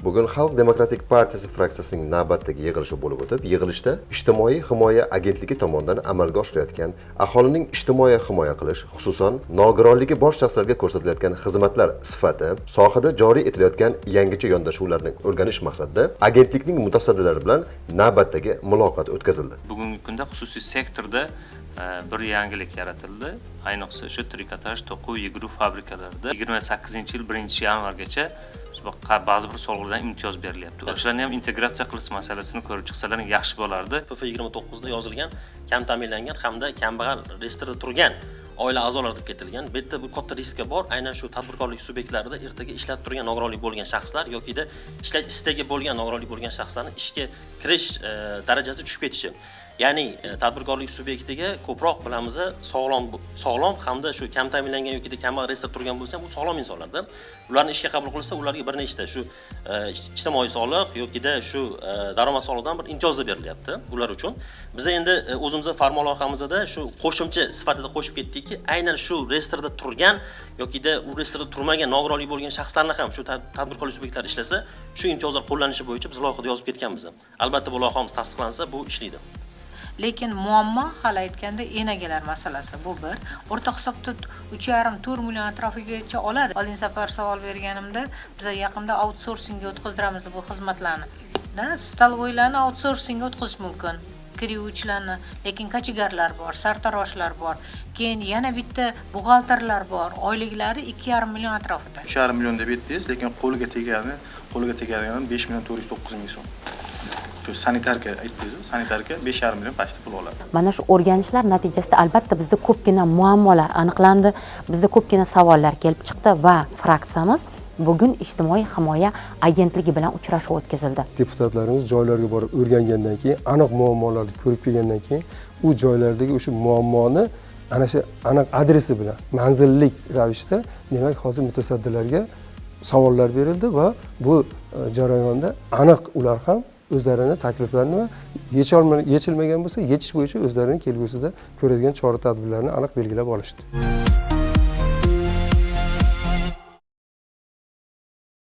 Bugun Xalq demokratik partiyasi fraksiyasining navbatdagi yig'ilishi bo'lib o'tib, yig'ilishda Ijtimoiy himoya agentligi tomonidan amalga oshirilayotgan aholining ijtimoiy himoya qilish, xususan, nogironligi bor shaxslarga ko'rsatilayotgan xizmatlar sifati, sohada joriy etilayotgan yangicha yondashuvlarni o'rganish maqsadida agentlikning mutasaddilari bilan navbatdagi muloqot o'tkazildi. Bugungi kunda xususiy sektorda bir yangilik yaratildi. Ayniqsa o'sha trikotaj, to'quv, yeguruv fabrikalarida 28-yil 1-yanvargacha ba'zi bir soliqlardan imtiyoz berilyapti. O'shalarni ham integratsiya qilish masalasini ko'rib chiqsalar yaxshi bo'lardi. PF 29da yozilgan, kam ta'minlangan hamda kambag'al reyestrda turgan oila a'zolari deb ketilgan. Bu yerda bu katta riska bor. Aynan shu tadbirkorlik subyektlarida ertaga ishlab turgan nogironlik bo'lgan shaxslar yokida ishlash istagi bo'lgan nogironlik bo'lgan shaxslarning ishga kirish darajasi tushib ketishi. Ya'ni tadbirkorlik subyektiga ko'proq bilamiz, sog'lom hamda shu kam ta'minlangan yoki kambag'al reyestrda turgan bo'lsa ham, bu sog'lom insonlarda. Ularni ishga qabul qilsa, ularga bir nechta shu ijtimoiy soliq yokida shu daromad solig'idan bir imtiyozlar berilyapti ular uchun. Biz endi o'zimizning farmon loyihamizda shu qo'shimcha sifatida qo'shib ketdikki, aynan shu reyestrda turgan yokida u reyestrda turmagan nogironlik bo'lgan shaxslarni ham shu tadbirkorlik subyektlari ishlasa, shu imtiyozlar qo'llanishi bo'yicha biz loyihada yozib ketganmiz. Albatta bu loyihamiz tasdiqlansa, bu ishlaydi. Lekin muammo hali aytganda enagalar masalasi, bu bir. O'rta hisobda uch yarim, to'rt million atrofigacha oladi. Oldin safar savol berganimda biz yaqinda outsourcingga o'tkazdiramiz bu xizmatlarni. Da, stolvoylarni outsourcingga o'tkazish mumkin, kiruvchilarni, lekin kochegarlar bor, sartaroshlar bor, keyin yana bitta buxgalterlar bor, oyliklari ikki yarim million atrofida. Uch yarim million deb aytdingiz, lekin qo'liga tegani 5 409 000 so'm. Shu sanitarka aytdingiz-ku, sanitarka 5,5 million почти pul oladi. Mana shu o'rganishlar natijasida albatta bizda ko'pgina muammolar aniqlandi, bizda ko'pgina savollar kelib chiqdi va fraksiyamiz bugun Ijtimoiy himoya agentligi bilan uchrashuv o'tkazildi. Deputatlarimiz joylarga borib o'rgangandan keyin, aniq muammolarni ko'rib kelgandan keyin, u joylardagi o'sha muammoni ana shu aniq adresi bilan manzillik ravishda, demak, hozir mutasaddilarga savollar berildi va bu jarayonda aniq ular ham o'zlarini takliflarini va yechilmagan bo'lsa, yechish bo'yicha o'zlarini kelgusida ko'radigan chora tadbirlarini aniq belgilab olishdi.